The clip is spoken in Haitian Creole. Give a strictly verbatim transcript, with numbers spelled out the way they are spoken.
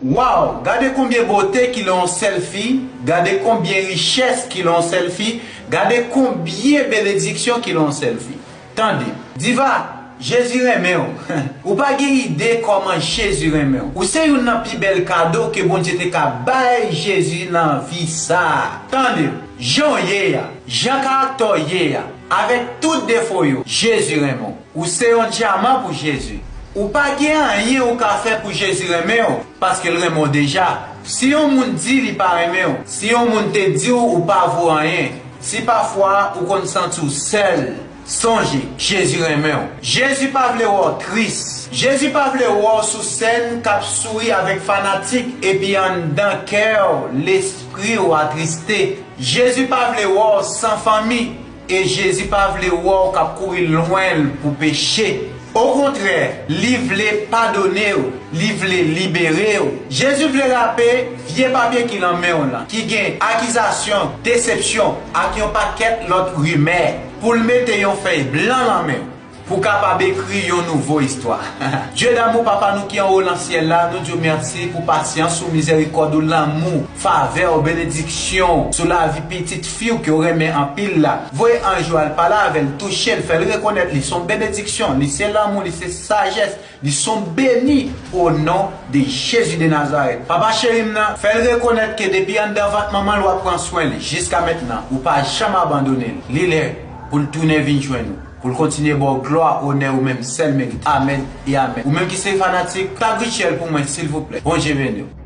Waw, gade konbyen bote ki lan yon sèl fi, gade konbyen richès ki lan yon sèl fi, gade konbyen benediksyon ki lan yon sèl fi. Tande, Diva, Jezi renmen w. Ou pa gen ide kòman Jezi renmen w. Ou se youn nan pi bèl kado ke Bondye te ka bay Jezi nan vi sa a. Tande, jan w ye a, jan karaktè w ye a, avèk tout defo yo, Jezi renmen w. Ou se yon dyaman pou Jezi. Ou pa gen anyen ou ka fè pou Jezi renmen w, paske l renmen w deja. Si yon moun di li pa renmen w, si yon moun te di w ou pa vo anyen, si pafwa ou konn santi w sèl, sonje, Jezi renmen w. Jezi pa vle wè w tris. Jezi pa vle wè w sou sèn k ap souri avèk fanatik epi anndan kè w, lespri w atriste. Jezi pa vle wè w san fanmi, e Jezi pa vle wè w k ap kouri lwen l pou peche. Okontrè, li vle padone w, li vle libere w. Jezi vle rape vye papye ki lan men w lan, ki gen akizasyon, desepsyon, ak yon pakèt lòt rimè, pou l mete yon fèy blan lan men w, pou kapab ekri yon nouvo istwa. Dye damou, Papa nou ki anwo lan syèl la, nou di w mèsi pou pasyans ou, mizèrikòd ou, lanmou, favè w, benediksyon w sou lavi pitit fi w ke w renmen anpil la. Voye anj ou al pale avè l, touche l, fè l rekonèt li se yon benediksyon, li se lanmou, li se sajès, li se yon beni, o non de Jezi de Nazarèt. Papa cheri m nan, fè l rekonèt ke depi anndan vant manman l w ap pran swen li, jiska mentnan, ou pa janm abandone l. Li lè pou l tounen vin jwenn ou, pou l kontinye ba w glwa, onè ou menm sèl merite. Amèn e amèn. Ou menm ki se fanatik, tag Richel pou mwen, silvouplè. Bondye beni w.